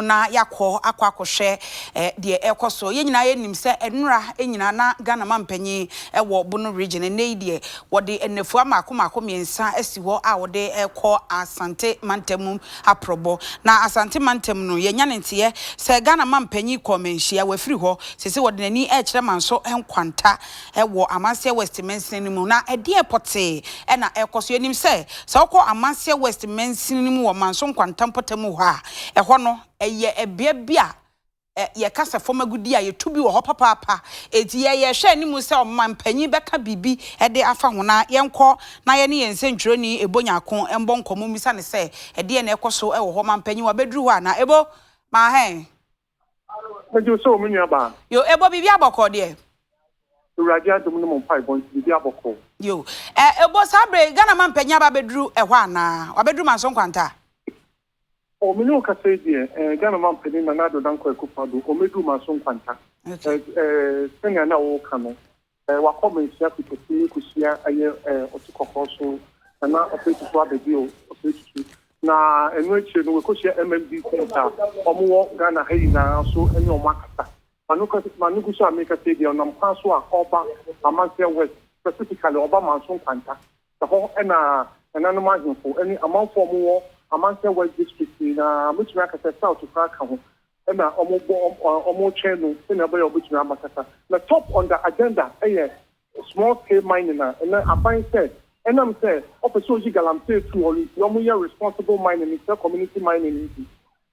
Na yɛakɔ akɔ akɔhwɛ deɛ ɛrekɔ so. Yɛn nyinaa yɛnim sɛ nnora nyinaa na Ghana mampanyin wɔ Bono Region. Ɛnnɛ yi deɛ wɔde nnafua mmaako mmaako mmiɛnsa asi hɔ a wɔde rekɔ Asante mantam mu aprɔbɔ. Na Asante mantam no yɛanya ne nteɛ sɛ Ghana mampanyin kɔɔ Manhyia, wafiri hɔ. Seesei wɔde n'ani rekyerɛ Manso Nkwanta wɔ Amanseɛ West mansini no mu. Na ɛdeɛn pɔtee na ɛrekɔ so? Yɛnim sɛ, sɛ wokɔ Amanseɛ West mansini no mu wɔ Manso Nkwanta mpɔtam hɔ a, ɛhɔ no, ɛyɛ bea bi a yɛka sɛ fam agudeɛ a yɛtu bi wɔ hɔ papaapa. Enti yɛrehwɛ anim sɛ ɔmanpanin bɛka biribi de afa ho. Na yɛnkɔ na yɛne yɛn nsɛntwerɛni Ebo Nyarko mmɔ nkɔmmɔ mmisa no sɛ, ɛdeɛn na ɛrekɔ so wɔ hɔ? Ɔmanpanin, wabɛduru hɔ anaa? Ebo, ma hɛn. Megye wo sɛ o me nua baa. Yo, Ebo, biribi abɔkɔɔ deɛ? Awurade adom ne mo mpaebɔ nti biribi abɔkɔɔ. Yo, ɛ, Ebo, saa berɛ yi Ghana manpanyin aba abɛduru ɛhɔ anaa? Wabɛduru Manso Nkwanta? O, me ne wo kasa yi deɛ, ɛ, Ghana manpanin Nana Addo Dankwa Akufo-Addo, ɔmmɛduru Manso Nkwanta. Okay. Ɛ, ɛ, sɛnea na woreka no, ɛ, wakɔ Manhyia Kutasi kɔhyia ɛyɛ, ɛ, Ɔte Kɔkɔɔ so Nana Osei Tutu Abɛdio Osei Tutu. Na ɛno akyire no, wakɔhyia MMDCs a wɔwɔ Ghana ha nyinaa nso ne wɔn akasa. M'ano gu so a merekasa yi deɛ, ɔnam kwan so a ɔreba Amanseɛ West, specifically ɔreba Manso Nkwanta. Ɛhɔ na nananom ahemfo ne amanfoɔ a wɔwɔ Amanseɛ West District nyinaa, mɛtumi aka sɛ South koraa ka ho, na wɔbɔ wɔretwɛn no sɛnea ɛbɛyɛ a ɔbɛtumi abakasa. Na top on the agenda yɛ small scale mining a ɛnɛ aban sɛ ɛnam sɛ ɔpɛ sɛ ɔyi galamsey firi hɔ no nti wɔyɛ responsible mining, mekyerɛ community mining nti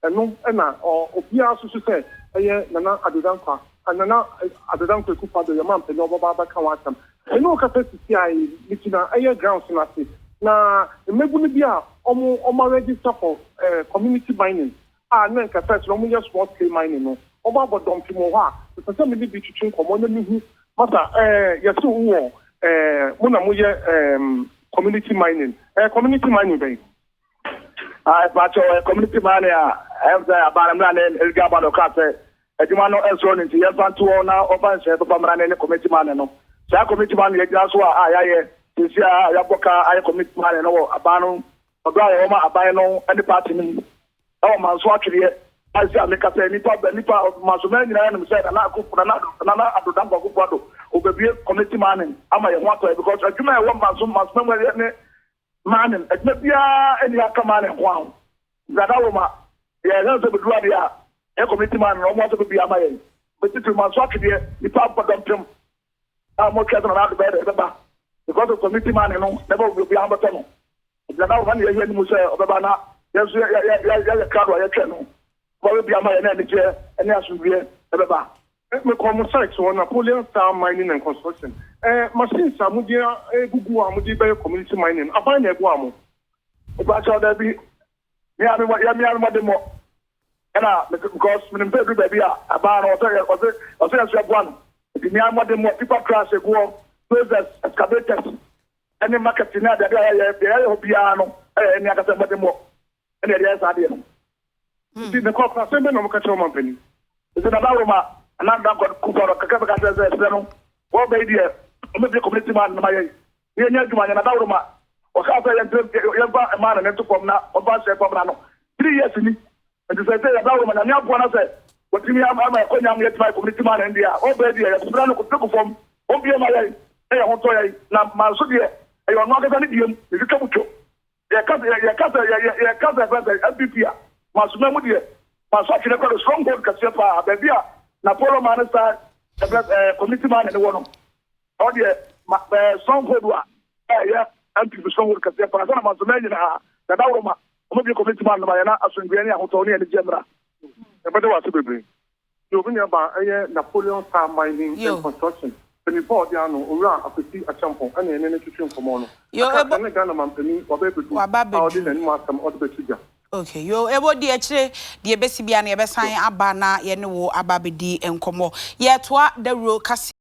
ɛno na obiara susu sɛ ɛyɛ Nana Addo Dankwa Nana Addo Dankwa Akufo-Addo yɛ mampanin a ɔbɛba abɛka ho asɛm. Ɛne wo kasa sisi a yi megyina ɛyɛ grounds no ase na mmabunu bi a wɔn wɔn aregister for community mining a na nka first no wɔyɛ small scale mining no, wɔn abɔ dɔmpem wɔ hɔ a, mepɛ sɛ me ne bi twetwe nkɔmmɔ na mehu. Masa, eh, yɛse wo wɔ eh, mo na moyɛ eh, community mining. Eh, community mining bɛn? Ah, ɛpakyɛ ɔyɛ community mining a, ɛyɛ sɛ aban no mmra ne ɛlga aba no ɔkaa sɛ adwuma no ɛnsɔ no nti yɛmfa nto hɔ na ɔmfa nhyɛ papa mmra ne ne community mining no. Saa community mining yɛgyina so a a yɛayɛ sɛsi a yɛabɔ ka ayɛ community mining no wɔ aban no ɔdɔ a yɛwɔ ma aban no ne party no mu. Ɛwɔ manso atwedeɛ a sɛ a meka sɛ nipa bɛ nipa manso mɛ nyinaa nim sɛ Nana Akufo Nana Nana Addo Dankwa Akufo Addo obebie community mining ama yɛn ho atɔ yɛ because adwuma a ɛwɔ manso manso mɛ mu ɛyɛ ne mining adwuma biara ɛni aka mining nko aho nti ada wɔ ma yɛ hɛn sɛ beduru adeɛ a ɛyɛ community mining na wɔn asɛ bebie ama yɛn bɛtitiri manso atwedeɛ nipa abɔ dɔmpem a wɔn twɛ sɛ Nana Addo bɛyɛ dɛ ɛbɛba because of community mining no na ɛbɛ obi ahobɛtɔ no. Nti na ɔma ne yɛhwɛ anim sɛ ɔbɛba na yɛn nso yɛayɛ krado a yɛtwɛn no. Ɔba bɛbia ama yɛn na anigyeɛ ne asomdwoeɛ bɛba. Mekɔɔ mo site hɔ, Napoleon Star Mining and Construction. Eh, machines a mode gugu hɔ a mode bɛyɛ community mining no, aban na ɛboaa mo? Mepakyɛw, dabi. Me ara me yɛ me ara me mmɔdemmɔ. Ɛna because menim sɛ ɛduru baabi a aban no ɔsɛ ɔsɛ ɔsɛ yɛn nso yɛboa no. Nti me ara me mmɔdemmɔ, tipper trucks egu hɔ, dozers, excavators. ne marketing ne adeade a yɛyɛ, deɛ yɛyɛ hɔ biara no yɛ yɛn ankasa mmɔdemmɔ na yɛde ayɛ saa adeɛ no. Nti ne kɔ asɛm bɛn na wɔka kyerɛ ɔmampanin? Nti Nana Roma anaa Dankwa Kufuor no kaka bɛka kyerɛ sɛ ɛserɛ no wɔba yi deɛ wɔbɛbie community man no ma yɛn na yɛnyɛ adwuma nyɛ. Nana Roma wɔkaa sɛ yɛmfa man no nto fam na wɔmfa nhyɛ fam na no 3 years ni. Nti sɛ sɛ yɛda Roma Nyame aboa na sɛ watumi ama yɛkɔ nyam yɛtumi ayɛ community man no deɛ a ɔba yi deɛ yɛsrɛ no kɔtena fam ɔmbie ma yɛn na yɛn ho tɔ yɛn na manso deɛ ɛyɛ ɔno ankasa ne deɛ mu ne twitwa mu two yɛka sɛ yɛka sɛ yɛka sɛ ɛfɛ sɛ NPP a masoma mu deɛ manso atwene kɔ no stronghold kɛseɛ paa baabi a Napolo man no saa ɛfɛ ɛɛ community man ne wɔ no ɔdeɛ ma ɛɛ stronghold a ɛyɛ NPP stronghold kɛseɛ paa sɛ na mansoma nyinaa dada Roma ɔmo bi community man no ma yɛn na asomdwoeɛ ne ahotɔ ne anigyeɛ mmra. Yɛbɛda wo ase bebree. Yo, me nua baa, ɛyɛ Napoleon Star Mining and Construction mpanyinfoɔ a ɔde ano, Owura Akwesi Acheampong ɛna yɛne no twetwe nkɔmmɔ no. Yo, Aka ebo. ɛne Ghana manpanin waba abɛdu Waba a ɔde abɛduru. n'anim asɛm ɔde bɛto dwa. Okay, yo, ebo di akyire, deɛ ɛbɛsi biara no yɛbɛsan aba na yɛne wo aba abɛdi nkɔmmɔ. Yɛretoa dawuro kaseɛ.